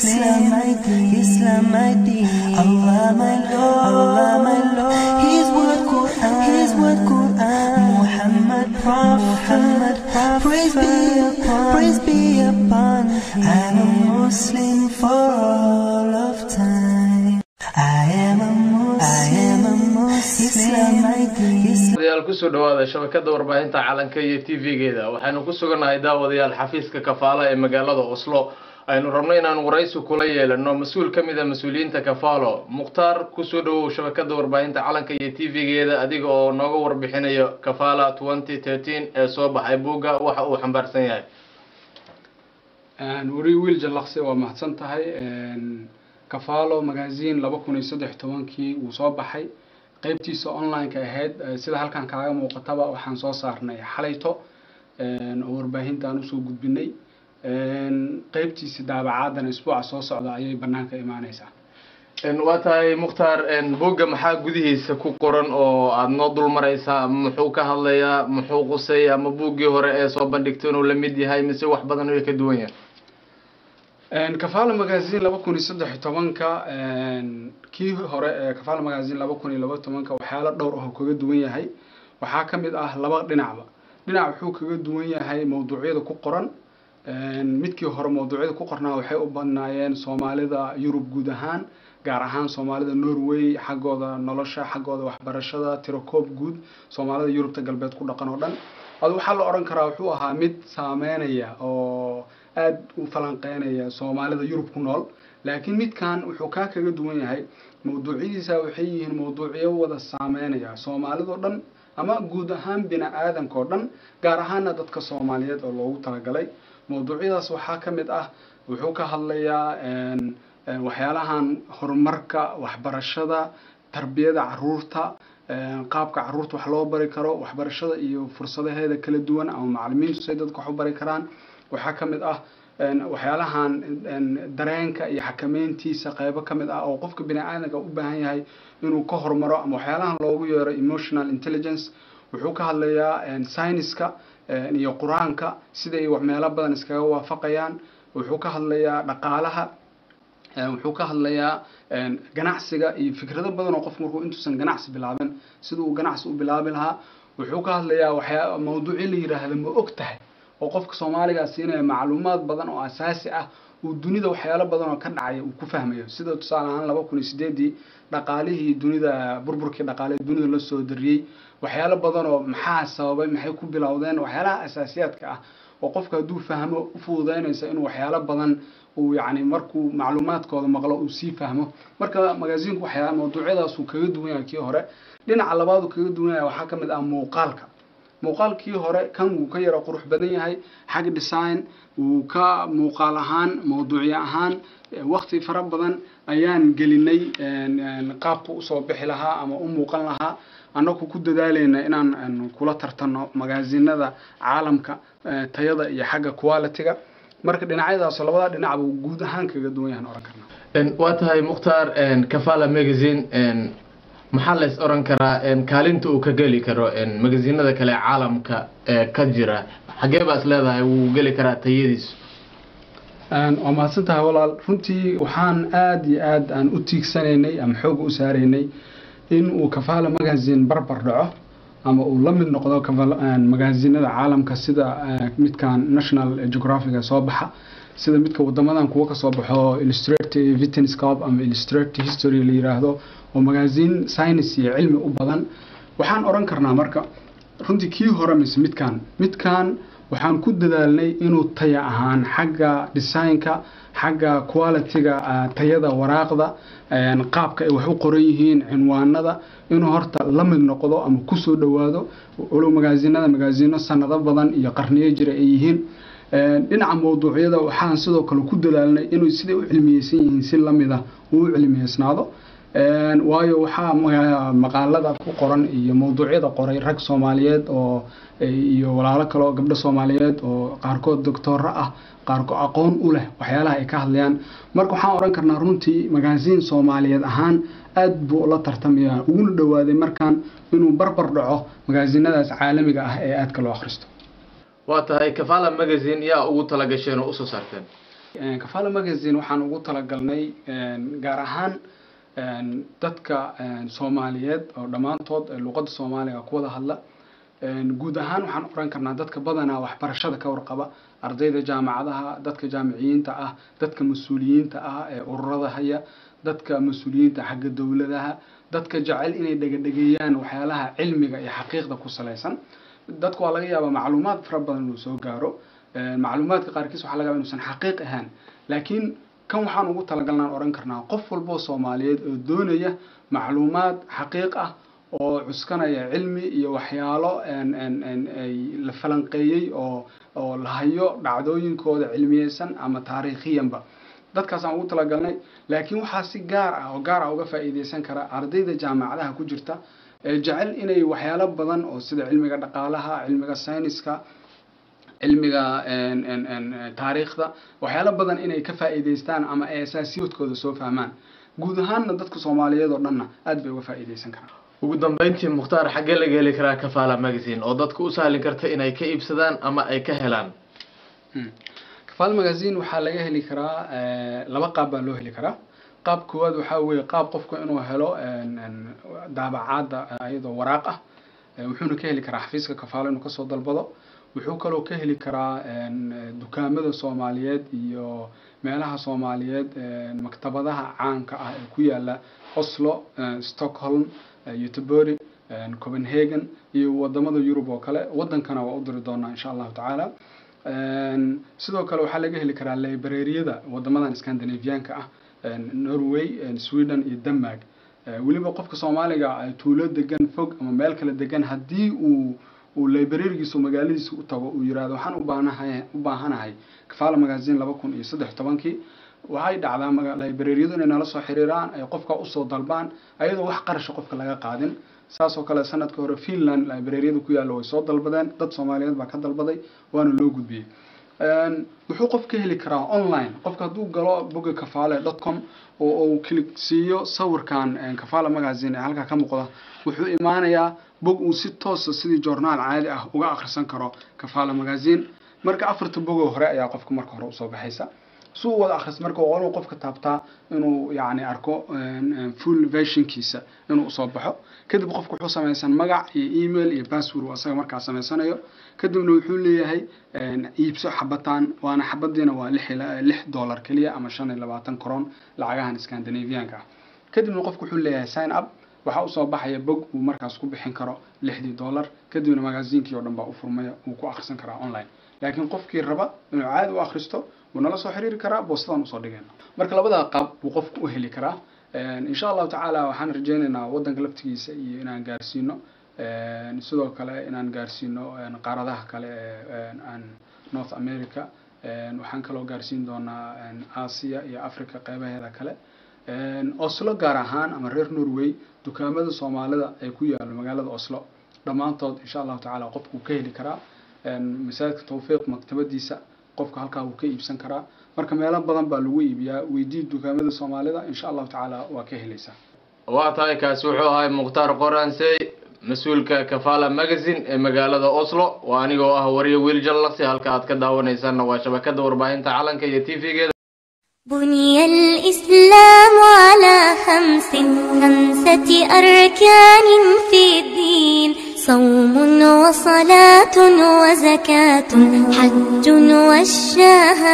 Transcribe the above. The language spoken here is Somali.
Islam my deen, Islam my deen. Allah my Lord, Allah my Lord. His word Quran, His word Quran. Muhammad Prophet, Muhammad Prophet. Praise be upon, praise be upon him. I'm a Muslim for all of time. I am a Muslim, I am a Muslim. Islam my deen. Daawadayaal, kusoo dhawaada shabakada warbaahinta Calanka iyo TV-geeda. Waxaynu ku sugannahay, daawadayaal, xafiiska Kafaala ee magaalada Oslo. Aynu rabno inaan waraysi kula yeelano mas-uul ka mid a mas-uuliyiinta Kafaalo. Mukhtaar, kusoo dhawow shabakada warbaahinta Calanka iyo TV-geeda, adiga oo nooga warbixinayo Kafaala 2013 ee soo baxay, buugga waxa uu xambaarsan yahay. Weri Wiil Jallaqse, waa mahadsan tahay. Kafaalo Magazine 2013-kii wuu soo baxay. Qeybtiisa online-ka ahayd, sida halkan kaaga muuqataba, waxaan soo saarnay xalayto oo warbaahintaan usoo gudbinay. Qeybtiisa daabacaadana isbuuca soo socda ayay banaanka imaaneysaa. Waa tahay, Mukhtaar. Buugga maxaa gudihiisa ku qoran oo aada noo dul maraysaa? Muxuu ka hadlayaa? Muxuu quseeyaa? Ma buuggii hore ee soo bandhigto inuu la mid yahay mise wax badan way ka duwan yahay? Kafaala Magazine 2013-ka kii hore ee Kafaala Magazine 2012-ka waxyaalo dhowr ah oo kaga duwan yahay. Waxaa ka mid ah laba dhinacba. Dhinac wuxuu kaga duwan yahay mawduucyada ku qoran. Midkii hore mawduucyada ku qornaa waxay u badnaayeen Soomaalida Yurub guud ahaan, gaar ahaan Soomaalida Norway, xaggooda nolosha, xaggooda waxbarashada, tirakoob guud Soomaalida Yurubta galbeed ku dhaqan oo dhan. Adu waxaa la odhan karaa wuxuu ahaa mid saameynaya oo aada u falanqeynaya Soomaalida Yurub ku nool. Laakiin midkan wuxuu kaa kaga duwan yahay, mawduucyadiisa waxay yihiin mawduucyo wada saameynaya Soomaalidao dhan ama guud ahaan bini aadamka oo dhan, gaar ahaana dadka Soomaaliyeed oo loogu talagalay. Mawduucyadaas waxaa ka mid ah, wuxuu ka hadlayaa waxyaalahan horumarka, waxbarashada, tarbiyada caruurta, qaabka caruurta wax loo bari karo, waxbarashada iyo fursadaheeda kala duwan, ama macalimiintu say dadka wax u bari karaan. Waxaa ka mid ah waxyaalahan dareenka iyo xakameyntiisa, qeybo ka mid ah oo qofka bini aadamka u baahan yahay inuu ka horumaro, ama waxyaalahan loogu yeero emotional intelligence. Wuxuu ka hadlayaa sayniska iyo Qur-aanka, siday meelo badan iskaga waafaqayaan. Wuxuu ka hadlayaa dhaqaalaha, wuxuu ka hadlayaa ganacsiga iyo fikrado badan oo qofku markuu intuusan ganacsi bilaabin sida uu ganacsi u bilaabi lahaa. Wuxuu ka hadlayaa waxyaa mawduucyo la yidhaahda "Ma og tahay?", oo qofka Soomaaligaa siinaya macluumaad badan oo asaasi ah uu dunida waxyaalo badan oo ka dhacaya uu ku fahmayo, sida tusaale ahaan 2008-dii dhaqaalihii dunida, burburkii dhaqaale dunida la soo dariyey, waxyaalo badan oo maxaa sababay, maxay ku bilowdeen, waxyaalaha asaasiyaadka ah oo qofka hadduu fahmo u fududeynaysa inuu waxyaalo badan uu yacni markuu macluumaadkooda maqlo uu sii fahmo. Marka magaziinku waxyaa mawduucyadaasuu kaga duwan yahay kii hore. Dhinaca labaad uu kaga duwan yahay waxaa ka mid ah muuqaalka. Muuqaalkii hore kan wuu ka yara qurux badan yahay xag design, wuu ka muuqaal ahaan, mawduucyo ahaan. Waqti fara badan ayaan gelinay qaabku usoo bixi lahaa ama u muuqan lahaa, annagu ku dadaalayna inaan kula tartanno magaazinada caalamka tayada iyo xagga quality-ga. Marka dhinacyadaas, labada dhinac buu guud ahaan kaga duwan yahan oran karnaa. Waa tahay, Mukhtaar. Kafala Magazine maxaa la is oran karaa kaalinta uu ka geli karo magaziinada kale caalamka ee ka jira? Xagee baa is leedahay wuu geli karaa tayadiisu? Waa mahadsan tahay, walaal. Runtii waxaan aada iyo aad aan u tiigsanaynay ama xooga u saaraynay in uu Kafaala Magazine barbar dhaco ama uu la mid noqdo magazinada caalamka, sida midkan National Geographic soo baxa, sida midka wadamadan kuwa kasoo baxo, Illustrated Vitenskap ama Illustrated History la yiraahdo, oo magazine science iyo cilmi u badan. Waxaan oran karnaa marka runtii kii hore mise midkan waxaan ku dadaalnay inuu taya ahaan, xagga designka, xagga quality-ga, tayada waraaqda, qaabka ay wax u qoran yihiin, cinwaanada, inuu horta la mid noqdo ama kusoo dhowaado, walow magaazinada magaazino sanado badan iyo qarniyo jira ay yihiin. Dhinaca mawduucyada waxaan sidoo kale ku dadaalnay inuu siday u cilmiyeysan yihiin si lamid ah uu u cilmiyeysnaado, waayo waxaa maqaalada ku qoran iyo mawduucyada qoray rag Soomaaliyeed oo iyo walaalo kale oo gabdho Soomaaliyeed oo qaarkood doctooro ah, qaarkood aqoon u leh waxyaalaha ay ka hadlayaan. Marka waxaan oran karnaa runtii magaasiin Soomaaliyeed ahaan aad buu ula tartamaya, uguna dhowaaday markaan inuu barbar dhaco magaasinadaas caalamiga ah ee aadka loo akhristo. Waa tahay. Kafala Magazine yaa ugu talagasheen oo usoo saarteen? Kafaala Magazine waxaan ugu talagalnay gaar ahaan dadka Soomaaliyeed oo dhammaantood luqadda Soomaaliga ku wada hadla. Guud ahaan waxaan oran karnaa dadka badanaa waxbarashada ka warqaba, ardayda jaamacadaha, dadka jaamiciyiinta ah, dadka mas-uuliyiinta ah ee ururada haya, dadka mas-uuliyiinta xagga dowladaha, dadka jecel inay dhegadhegeeyaan waxyaalaha cilmiga iyo xaqiiqda ku salaysan. Dadku waa laga yaabaa macluumaad fara badan inuu soo gaaro, macluumaadka qaarkiis waxaa laga yaabaa inuusan xaqiiq ahaan, laakiin kan waxaan ugu talagalnaan oran karnaa qof walboo Soomaaliyeed oo doonaya macluumaad xaqiiq ah oo cuskanaya cilmi iyo waxyaalo ay la falanqeeyey oo la hayo dhacdooyinkooda cilmiyeysan ama taariikhiyanba, dadkaasaan ugu talagalnay. Laakiin waxaa si gaar ah oo gaar ah uga faa'iideysan kara ardayda jaamacadaha ku jirta ee jecel inay waxyaalo badan oo sida cilmiga dhaqaalaha, cilmiga sayniska, cilmiga taariikhda, waxyaalo badan inay ka faa'iideystaan ama ay asaasiyoodkooda soo fahmaan. Guud ahaanna dadka Soomaaliyeed oo dhanna aad bay uga faa'iideysan karaan. Ugu dambeyntii Mukhtaar, xaggee laga heli karaa Kafaala Magazine oo dadku u sahli karta inay ka iibsadaan ama ay ka helaan? Kafaala Magazine waxaa laga heli karaa laba qaab baa loo heli karaa. Qaab koowaad waxaa weeye qaab qofku inuu helo daabacaadda iyadoo waraaq ah, wuxuuna ka heli karaa xafiiska Kafaalo inuu kasoo dalbado. Wuxuu kaloo ka heli karaa dukaamada Soomaaliyeed iyo meelaha Soomaaliyeed, maktabadaha caanka ah ee ku yaala Oslo, Stockholm, Göteborg, Copenhagen iyo wadamada Yurub oo kale. Wadankana waa u diri doonaa insha Allahu tacaala. Sidoo kale waxaa laga heli karaa librariyada wadamadan Scandinavianka ah, Norway, Sweden iyo Denmark. Weliba qofka Soomaaliga tuulo degan fog ama meel kale degan, haddii uu librarigiisu magaaladiisa u tago, uu yiraahdo waxaan u baahanahay Kafaala Magazine 2013-kii, waxay dhacdaa librariyadu inay nala soo xiriiraan, ay qofka usoo dalbaan ayadoo wax qarasha qofka laga qaadin. Saas oo kale sanadka hore Finland librariyada ku yaalla way soo dalbadeen, dad Soomaaliyeed baa ka dalbaday, waana loo gudbiyey. Wuxuu qof ka heli karaa online. Qofka hadduu galo bogga kafaale.com oo uu click siiyo sawirkan Kafaala Magazine ee halkaa ka muuqda, wuxuu imaanayaa bog uu si toosa sidii joornaal caadi ah uga akhrisan karo Kafaala Magazine. Marka afarta bogoo hore ayaa qofka marka hore usoo baxaysa si uu wada akhris. Marka waa inuu qofka taabtaa inuu yacni arko full versionkiisa inuu usoo baxo. Kadib qofku wuxuu samaysan magac iyo email iyo password uu asaga markaa samaysanayo. Kadibna wuxuu leeyahay iibso xabataan, waana xabadiina waa $6 keliya ama 25 kron lacagahan Scandinavianka ah. Kadibna qofku wuxuu leeyahay sign up. Waxaa usoo baxaya bog uu markaas ku bixin karo $6-dii. Kadibna magaziinkii oo dhan baa u furmaya, uu ku akhrisan karaa online. Laakiin qofkii raba inuu caadi u akhristo wuu nala soo xiriiri karaa, boostadan usoo dhigayna. Marka labadaa qaab buu qofku u heli karaa. Insha Allahu tacaala waxaan rajaynaynaa waddanka laftigiisa iyo inaan gaarsiino, sidoo kale inaan gaarsiino qaaradaha kale ee North America. Waxaan kaloo gaarsiin doonaa Asia iyo Africa qeybaheeda kale. Oslo gaar ahaan ama reer Norway, dukaamada Soomaalida ay ku yaallo magaalada Oslo dhammaantood insha Allahu tacaala qofku ka heli karaa. Masaajidka Tawfiiq maktabadiisa qofka halkaa wuu ka iibsan karaa. Marka meelo badan baa lagu iibiyaa. Weydii dukaamada Soomaalida, insha Allahu tacaala waa ka helaysaa. Waa tahay, kaasi wuxuu ahay Mukhtaar Qoransey, mas-uulka Kafaala Magazine ee magaalada Oslo. Waa anigoo ah wariye Wiil Jallaqsi. Halka aad ka daawanaysaanna waa shabakada warbaahinta Calanka iyo TV-geeda. بني الإسلام على خمس، خمسة أركان في الدين: صوم وصلاة وزكاة، حج والشهادتين.